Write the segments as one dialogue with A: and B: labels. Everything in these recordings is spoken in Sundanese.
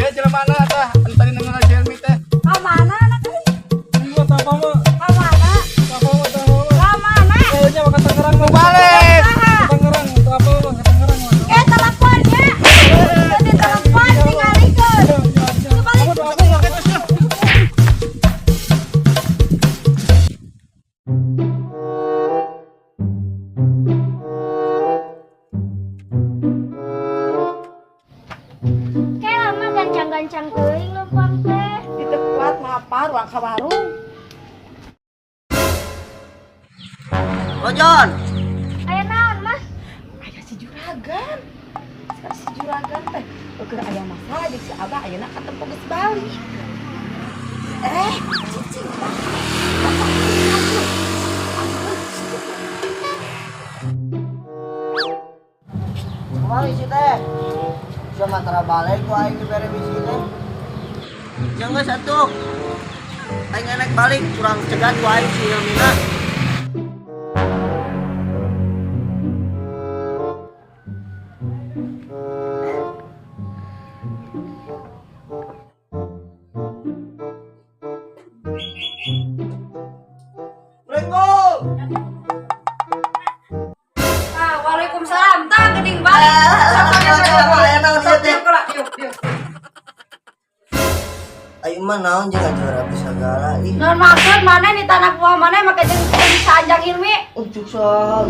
A: Ieu jelemana tah, anu tadi nengonan si Helmi teh.
B: Ka mana anak euy?
C: Iya, tak apa mah.
B: Ka mana?
C: Tak apa mah, tak apa mah.
B: Ka mana?
C: Kayaknya makan Tangerang mah.
A: Balik.
B: Saha?
C: Tangerang, tak apa mah, ke Tangerang mah.
B: Eh teleponnya. Di telepon tingalikeun.
C: Iya, iya, iya.
B: Balik.
C: Aku, aku.
D: Kayak lama gancang-gancang teuing leumpang teh.
B: Itu kuat ngapa ruang ka warung.
E: Rojon,
D: Aya naon, Mas?
B: Aya si juragan. Si juragan teh keur aya masalah jeung si Abah ayeuna katempo geus balik. Eh, cicing Bah.
E: kumaha isi teh? Sama tara balik ku aing dibere bisi teh. Jeung geus atuh. Aing enek balik kurang cegat ku aing si Hilmina. Assalamualaikum.
B: Ah, waalaikumsalam. Tah geuning balik.
E: Naon ieu teh?
B: Yuk, yuk.
E: Ayo mah naon jeung acara bisa segala ih.
B: Non maksud mana nih tanah buah mana make jeung bisa anjang Hilmi.
E: Ucuk saha.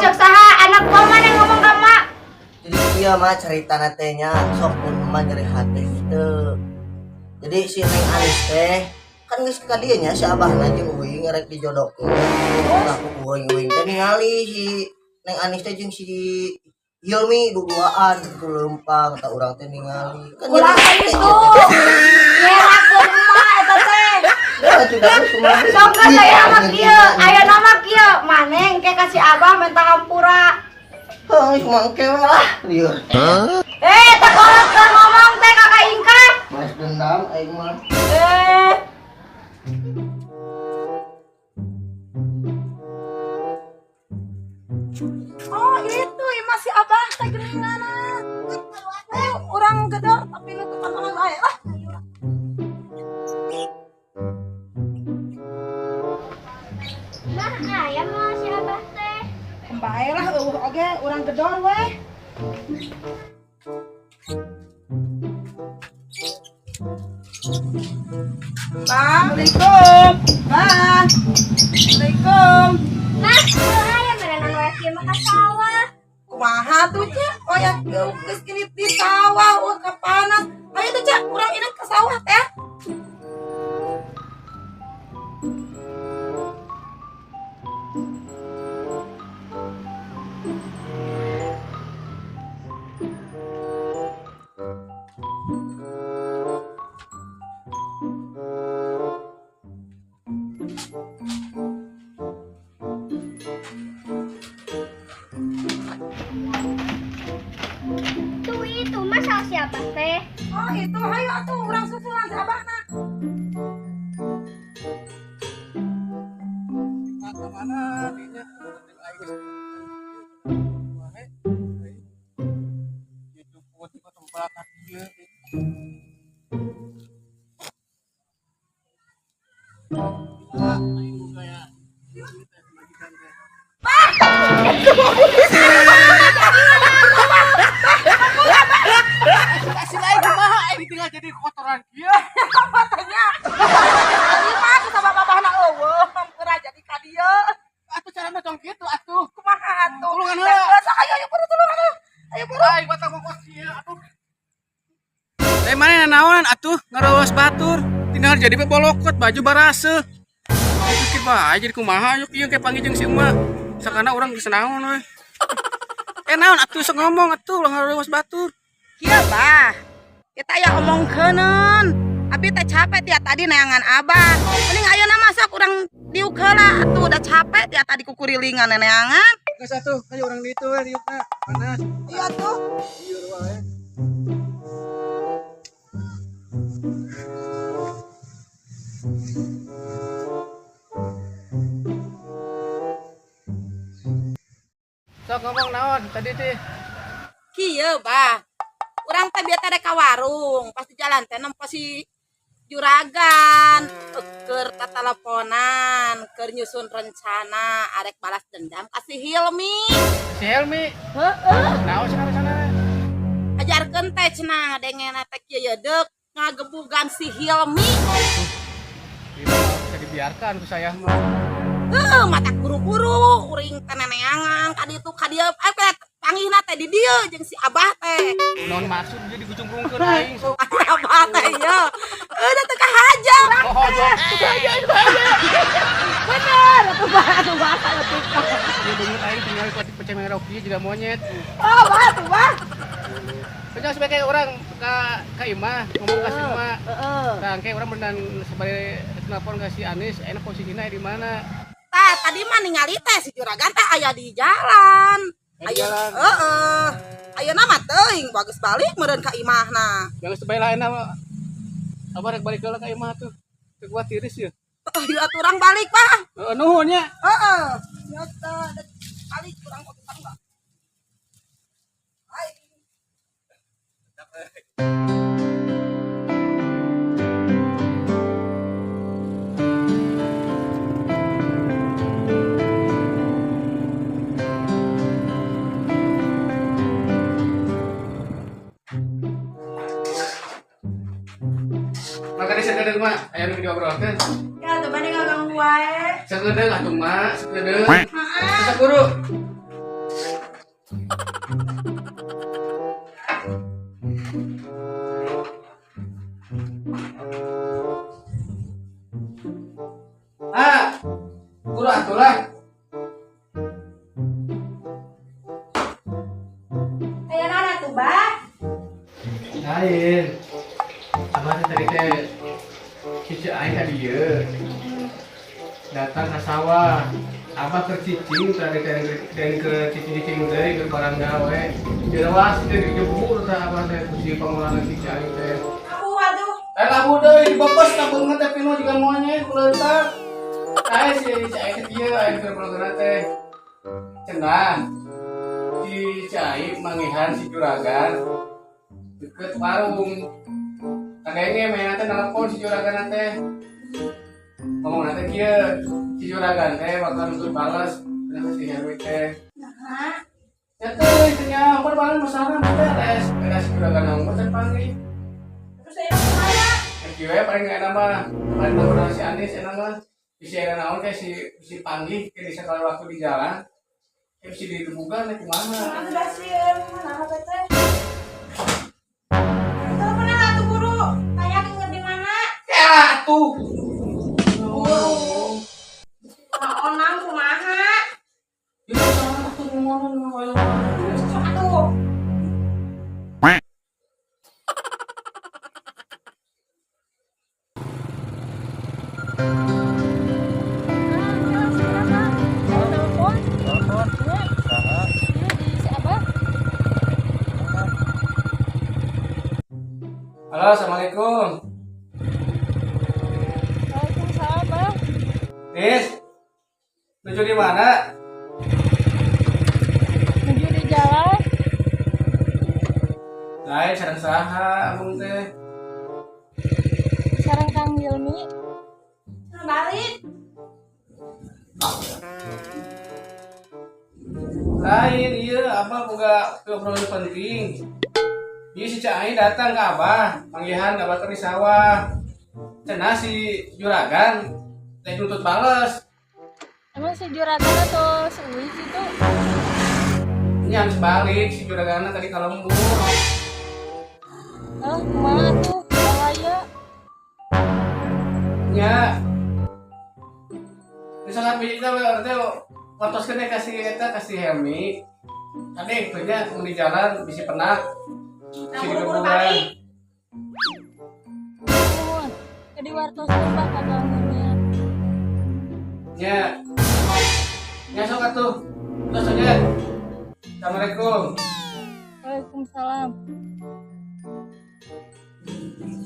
B: Cek saha anak buah mana yang ngomong ka mak?
E: Jadi iya mah cerita teh nya sok pun mah nyeri hati gitu. Jadi si Neng Anis teh kan geus ka dieu nya si abahna jeung uing rek dijodohkeun. Nah, ku uing teh ningali si Neng Anis teh jeung si Hilmi duduaan gitu leumpang tah urang teh ningali. Kan
B: Ulah
E: nyeri hate
B: itu.
E: ieu teh.
B: Ngerakeun emak eta teh.
E: Ya sudah kumaha.
B: Sok geus aya mah kieu, aya nama kieu. Maneh engke ka si Abah minta hampura.
E: Heuh, geus mangke we lah. Lieur.
B: Eh, teh kolot keur ngomong teh kakak Ingka.
E: Mas dendam aing mah.
B: Eh,
F: Oh itu ima si abah teh geuningan. Eh, urang gedor tapi nutupan orang lain lah.
D: Nah, aya mah si Abah teh.
F: Bae lah eueuh oge urang gedor weh. Assalamualaikum. Bah. Assalamualaikum.
D: Nah, teu aya meureunan wae kieu mah ka sawah.
F: Kumaha tuh Cek? Oh ya, geus ini di sawah, uh panas. Ayo tuh Cek, urang ini ke sawah teh.
D: Tuh itu mah salah si Abah teh.
F: Oh itu, ayo atuh urang susulan si abahna.
A: Ka mana dinya? Aing geus wae. Ieu juput di tempat ieu. Gila, aing boga ya. Ieu teh majikan teh. Si lain kumaha aing ditinggal jadi kotoran kieu.
F: Katanya. Ieu mah sama babahna eueuh, hampura jadi ka dieu.
A: Atuh carana tong kitu atuh.
F: Kumaha atuh?
A: Tulungan heula.
F: Geus, ayo ayo buru tulungan. Ayo buru.
A: Aing batang bongkos kieu atuh. Teh mana naonan atuh ngarewas batur. Tinggal jadi bebolokot baju baraseuh. Itu kieu bae jadi kumaha yuk ieu ke panggil jeung si emak. Sakana urang geus naon we. Eh naon atuh sok ngomong atuh ulah ngarewas batur.
F: Kieu bah. Kita aya omongkeuneun. Abi teh capek tiap tadi neangan abah. Mending ayeuna masak urang diuk heula atuh udah capek tiap tadi kukurilingan neangan.
A: Geus atuh ayo urang ditu we diukna. Panas.
F: Iya tuh.
A: Lieur wae. Sok ngomong naon tadi teh.
F: Kieu bah. Urang teh bieu teh rek ka warung, pas di jalan teh nempo si juragan keur tateleponan, keur nyusun rencana arek balas dendam ka si Hilmi.
A: Si Helmi.
F: Heeh.
A: Naon sih sana?
F: Ajarkeun teh cenah dengena teh kieu ye deuk ngagebugan si Hilmi.
A: Ieu mah bisa dibiarkan ku saya mah.
F: Heuh, mata buru-buru uring teh neneangan ka ditu ka dieu eh panggihna teh di dieu jeung si Abah teh.
A: Naon maksud dia digucumbrungkeun aing sok.
F: Abah teh ieu. Eueuh teh kahaja.
A: Oh, jok.
B: Bener, atuh bah, atuh bah, atuh bah.
A: Ieu beungeut aing tinggal ku pecah merah kieu juga monyet.
B: Oh, bah, atuh bah.
A: Pokoknya sebagai orang ka imah ngomong ka si emak.
B: Heeh.
A: Tah engke urang beunang sebagai telepon ka si Anis, enak posisinya di mana?
F: Tah, tadi mah ningali teh si juragan teh aya di jalan.
A: Di
F: Ayo,
A: jalan.
F: heeh. Ayeuna mah teuing bagus balik meureun ka imahna.
A: Jangan sebae lain mah. Abah rek balik heula ka imah tuh. Teu kuat tiris ya.
F: Ayo atuh urang balik, Pak.
A: Heeh, nuhun nya.
F: Heeh. Nyata balik urang kok enggak. Hai.
A: Maka di sakedeung mah aya nu diobrolkeun.
B: Ya, tuh bani ngaganggu wae.
A: Sakedeung atuh mah, sakedeung. Sasa guru. Ah, guru atuh lah.
B: Aya naon atuh, Bah?
A: Lain. Abah teh tadi teh cici aing ka dieu. Datang ke sawah. Abah keur cicing tadi teh dan ke cicing-cicing teh ke barang gawe. Jelas teh dijebur tah abah teh ku si pangolahan cici aing teh.
B: Aku atuh.
A: Eh labu deui dibebes ka beungeut teh pinu juga monyet ku leutak. Aing si cici aing teh dieu aing keur program teh. Cenah. Si cici aing mangihan si juragan deket warung. Kadenge mainan teh nelpon si juragan teh. Ngomong teh kieu, si juragan teh bakal nuntut balas kenapa si Herwi teh.
D: Nah,
A: Ya teh itu nya apa paling masalah beres. Beres si juragan nongol teh panggil.
B: Terus saya kumaha?
A: Ya kieu we paling enak mah. Paling ngobrol si Anis enak mah. Bisa enak naon teh si si panggil ke bisa kalau waktu di jalan. Ya bisa digebukan teh kumaha.
B: Aku udah sieun, kumaha teh? Teleponan atuh buru. Tanyakeun di mana?
A: Ya tuh.
B: Buru. Naonan kumaha?
A: Ya salah tuh ngomong ngomong.
B: Sok atuh.
D: Telepon.
E: Telepon. Saha?
D: Iya, di si Abah.
A: Halo, assalamualaikum.
D: Waalaikumsalam, Bang.
A: Nis, nuju di mana?
D: Nuju di jalan.
A: Lain sareng saha abang teh.
D: Sareng Kang Hilmi.
B: Balik.
A: Lain iya, abah boga obrolan penting. Iya si Cak Ai datang ke abah, panggihan abah teh di sawah. Cenah si juragan teh nuntut bales.
D: Emang si juragan atau si Uwi gitu?
A: Ini harus balik si juraganna tadi ka lembur.
D: Ah, kumaha tuh? Bahaya.
A: Nya. Misalkan kita teh watoskeun teh kasih eta kasih Helmi. Tadi punya mun di jalan bisi penak.
B: Nah,
A: Bisi
B: buru-buru
A: digebukan.
B: balik.
D: Nuhun. Jadi wartoskeun Bah ka Kang Hilmi.
A: Nya. Nya sok atuh. Terus aja. Assalamualaikum.
D: Waalaikumsalam.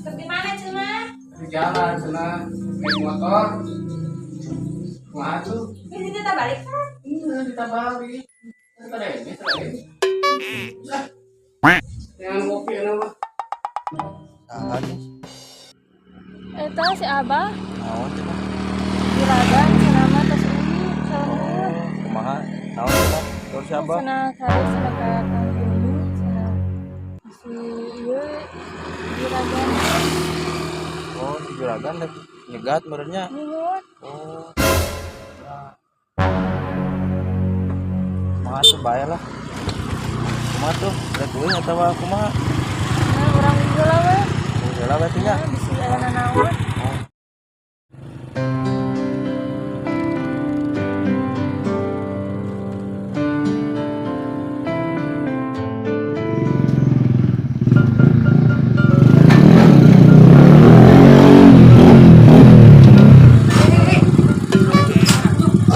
B: Keur di mana cenah?
A: Di jalan cenah naik motor. Kumaha tuh?
B: Ini kita balik kan?
A: Iya, kita balik. Kita ada ini, kita ada ini. Ah. Jangan kopi enak mah.
E: Saha nih?
G: Eta si Abah
H: Naon cenah?
G: juragan cenah mah tos uwi salah.
H: Oh, kumaha? Naon cenah? Saur si Abah?
G: Cenah kali cenah ka Kang Hilmi cenah si ieu juragan.
H: Oh, si juragan rek nyegat meureun nya.
G: Nuhun.
H: Oh. Nah. Kumaha tuh bae lah. Kumaha tuh? Rek euy atawa kumaha?
G: Nah, urang heula we.
H: Heula berarti nya.
G: Nah, bisi aya nanaon.
H: Oh.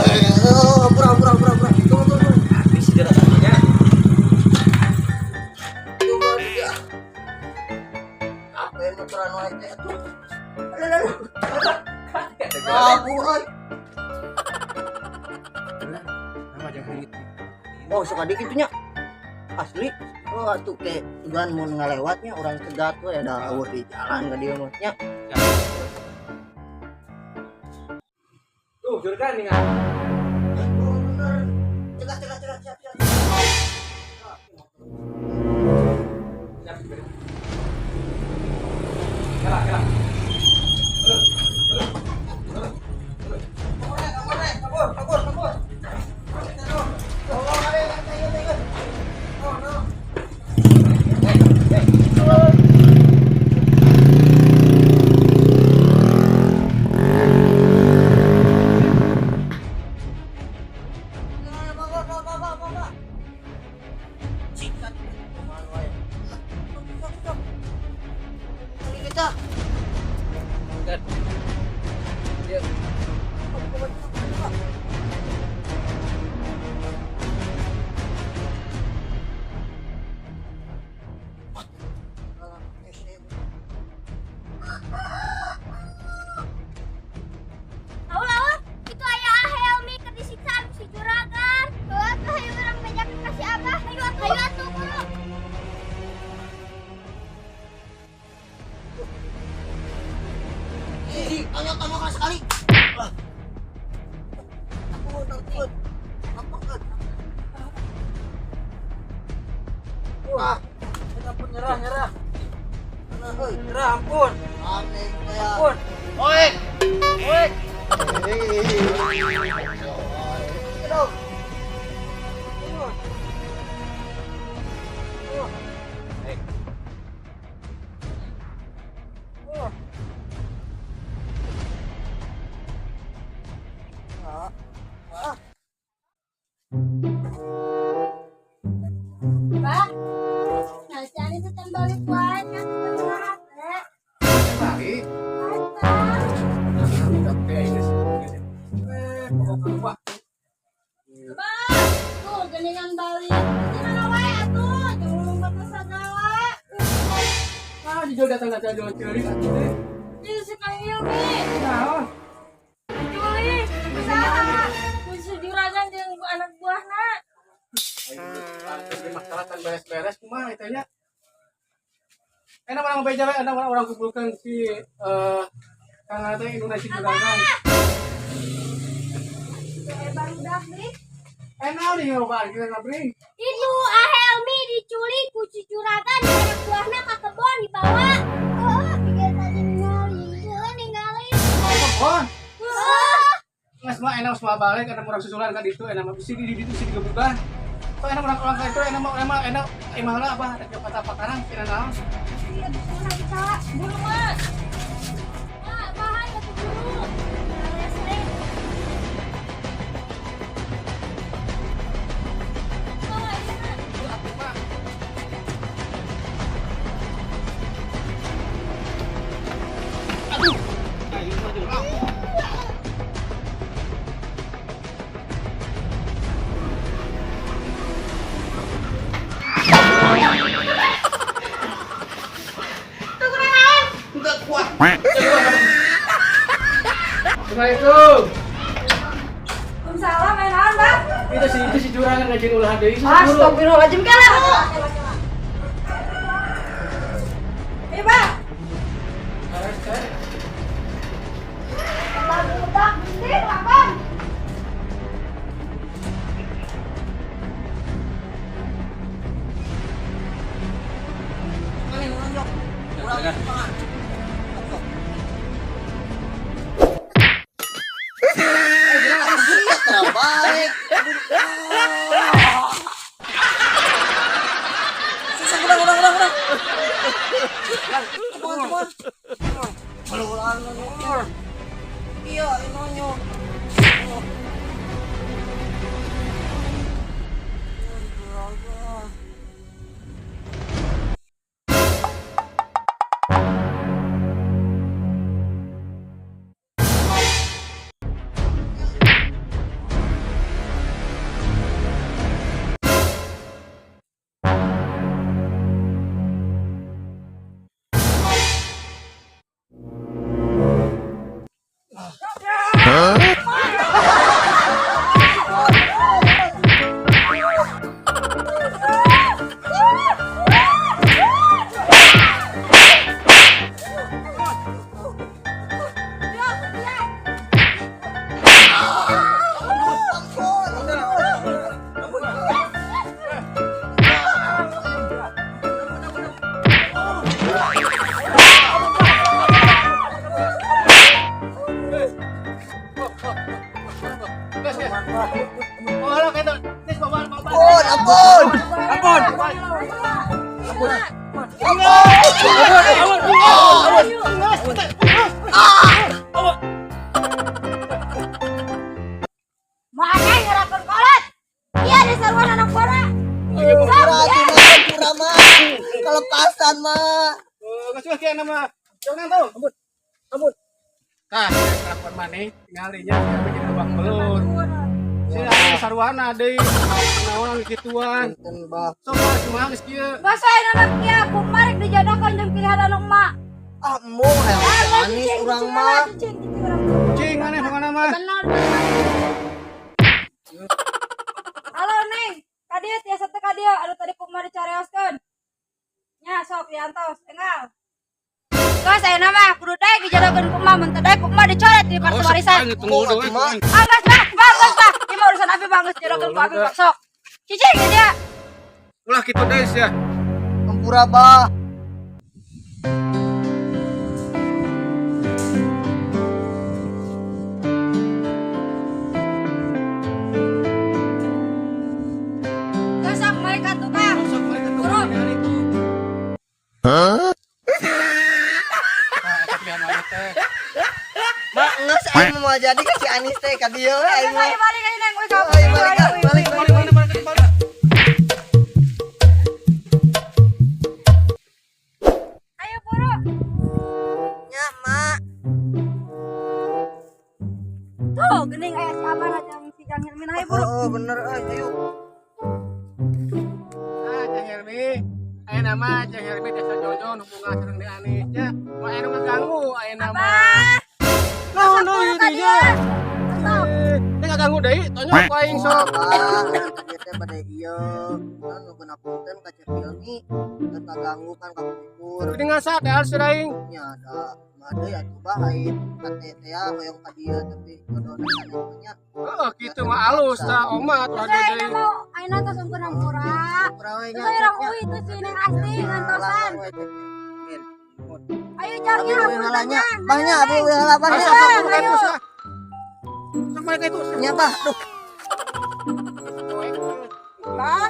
E: Eh, ampun, ampun, ampun, ampun. Tunggu, tunggu, tunggu. Tunggu, dia. Apa yang motoran wae teh atuh? Aduh, aduh, aduh. Ampun.
A: Nama jangan gitu.
E: Oh, suka dikit nya. Asli. Oh, atuh ke tujuan mun ngalewatnya urang cegat we da eueuh di jalan ka dieu mah nya.
A: Tuh, juragan nih kan.
E: Oh, bener. Cegat, cegat, cegat, siap, siap.
A: Siap, siap. Kela, kela.
E: Kabur, kabur, kabur. Oh, ayo, ayo, ayo, ayo. Oh, no. Sikat. Kumaha wae. Stop, stop, stop. Lagi kita.
A: Dan. Dia.
E: Stop, stop, stop, stop.
D: Tahu lah, itu aya Helmi keur disiksa ku si juragan. Heuh, atuh hayu urang bejakeun ka si Abah. Hayu atuh, hayu atuh buru.
E: Ih, tanya-tanya sekali. Ah. Aku takut. Takut. Wah,
C: Ampun, nyerah, nyerah.
E: mana euy?
C: Nyerah, ampun.
E: Aneh kayak.
C: Ampun.
E: Oi.
C: Oi.
E: Aduh.
A: Eh,
C: Oh.
E: Ah.
D: Pak, nah si Ani teh balik wae nya teu hate.
A: balik.
D: Eta.
A: Oke, ini. Eh, pokok lupa.
D: Bah, tuh geningan balik. Di mana wae atuh, jeung lompat sagala.
A: Ah, jujur datang datang jual ceurik atuh teh.
G: Di si Kang Hilmi.
A: Naon?
G: Diculik. Saha? Ku si juragan jeung anak buahna.
A: Ayo, masalah kan beres-beres kumaha eta nya. Enak orang beja we, enak orang kumpulkan si Kang Ate Indonesia juragan.
D: Eh, barudak deui.
A: Enak nih ngobrol kita ngabring.
D: Itu Helmi diculik ku si juragan anak buahna ka kebon dibawa. Heeh, pikir tadi ningali. Heeh, ningali.
A: Kebon.
D: Heeh.
A: Nggak semua enak semua balik ada orang susulan kan itu enak mah bisi di ditu sih digebukan. So enak orang orang itu enak mah enak enak imah lah apa ada kata pakarang kira naon.
D: Iya, bisa bisa.
G: Buru mah.
D: Mak, bahaya tuh buru. Beres. Oh, iya.
A: Aduh. Ayo maju lah.
E: Enggak kuat.
A: Assalamualaikum.
F: Waalaikumsalam, main naon, Bang?
A: Itu si juragan ngajin ulah deui.
F: Astagfirullahaladzim, kala. Ayo, Bang. Budak, mesti Abang.
E: Terbaik. Susah kurang kurang kurang kurang. Cepat cepat. Kalau iya, ini. Ampun, ampun.
A: Ampun.
D: Mana ngerakeun kolot? Iya di saruan anak bola.
E: Pura, mah. Kelepasan, mah.
A: Geus geus kieu nama. Jangan tahu. Ampun. Ampun. Tah, kelakuan maneh tinggalinya sia bikin lubang belur. Si anu saruana deui. Naon kituan.
E: Punten, Bah.
A: Sok mah kumaha geus kieu.
D: Geus aya anak kieu kumaha rek dijodohkeun jeung pilihan anu emak.
E: Ah, embung hayang manis urang mah.
A: Cing maneh pokona mah.
D: Benar. Halo Neng, kadieu tiasa teh kadieu anu tadi kumaha dicareoskeun. Nya sok diantos, enggal. Geus ayeuna mah kudu daek dijodohkeun ku emak, mun teu daek ku emak dicoret di kartu warisan.
A: Tunggu dulu.
D: Ah geus bah, geus bah. Ieu mah urusan abi bang geus jodohkeun ku abi bah sok. Cicing ieu dia.
A: Ulah kitu deui sia.
E: Ampura, Bah.
D: Geus sok balik ka tukang.
A: Sok balik ka tukang.
E: Hah?
A: Nah, eta pilihan maneh teh.
E: Mak, geus aing mau jadi ka si Anis teh ka dieu we aing
D: Geus
E: mah.
D: ayo balik ayo Neng, uy
E: Ayo balik, ah, balik, balik.
A: Balik balik balik.
D: Ayo buru.
E: Nya, Mak.
D: Tuh, geuning aya si Abah jeung si Jang Hilmin ayo buru.
E: Oh, bener euy, ayo.
A: Ah, Cang Helmi. Ayeuna mah Cang Helmi desa Jojon hubungan sareng Dek Anis nya. Moal aya nu ngaganggu ayeuna mah.
D: Abah.
A: Naon deui
D: Ka
A: dinya?
D: dieu. Sok.
A: Teh ngaganggu deui, tonyok ku aing sok.
E: Bah, tadi teh bade ieu. Kan nu punten ka Cep Hilmi. Teu kaganggu kan ka pupur.
A: Geuning sadar sia aing.
E: Nya ada mah deui atuh bah aing kate teh ya hoyong ka dieu tapi jodohna sanes mah nya.
A: Heeh, kitu mah alus tah omat
D: Terus
A: rada
D: ayeuna
A: deui.
D: mau ayeuna tos ungkeun hampura.
E: Hampura we nya.
D: Terus urang uy teh si Neng Asti ngantosan. Ayo Jang
E: Abi
D: nya
E: euy
D: hampura
E: heula nya.
D: Jang.
E: Bah nya abi euy heula bah nya.
A: Sok sok balik ka itu. Sok balik ka itu.
E: Nya bah, duh.
F: Bah.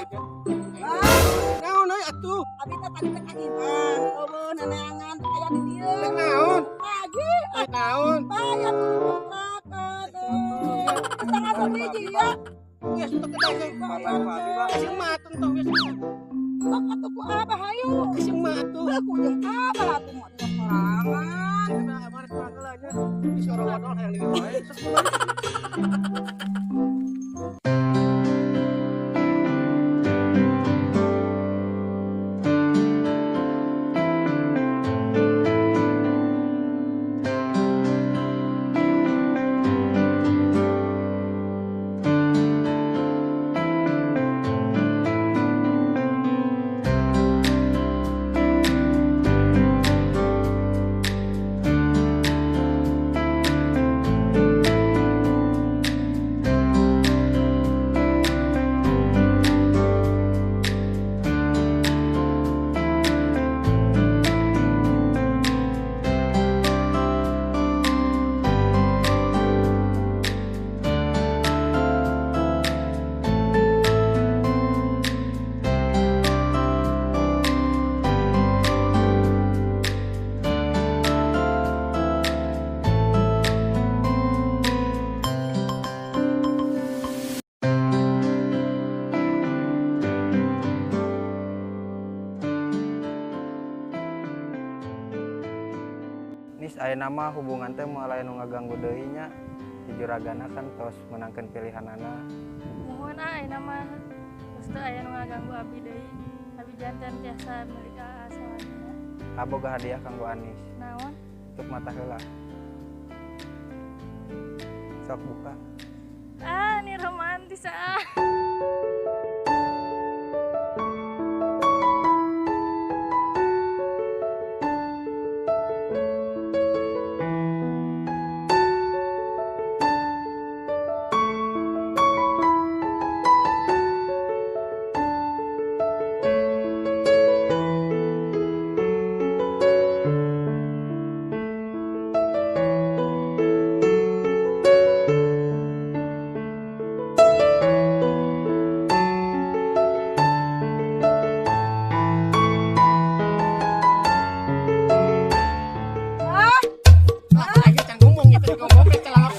A: Naon euy atuh?
F: Abi teh tadi teh ka imah, eueuh neneangan aya di dieu.
A: Teh naon?
F: Lagi
A: Teh naon?
F: bayar kudu kontrakan. Setengah sebiji ya.
A: Geus teu kedagang. Geus mah tentong geus.
F: Sok atuh ku abah hayu.
A: Geus mah atuh.
F: Aku jeung abah atuh mah atuh sorangan.
A: Di sorong wadol hayang deui wae. Sok
H: Nis, ayeuna mah hubungan teh moal aya nu ngaganggu deui nya. Si juragana kan tos menangkeun pilihanana.
G: Muhun ah, ayeuna mah geus teu aya nu ngaganggu abi deui. Abi janten tiasa milik aa salamina.
H: Aboga hadiah kanggo Anis.
G: Naon?
H: Tutup mata heula. Sok buka.
G: Ah, ini romantis ah.
A: Aing can ngomong ya, tadi ngomong celana.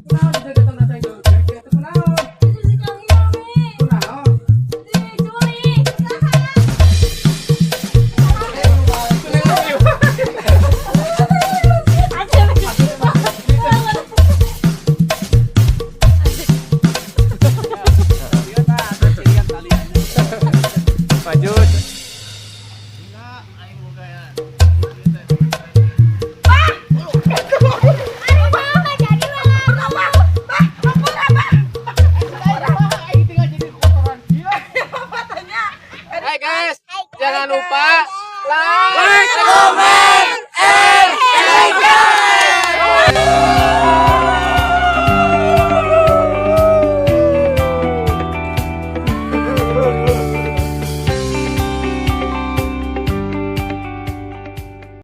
A: Kunaon datang-datang itu? Kunaon? Kunaon? Maju. Hai guys, jangan lupa like, comment.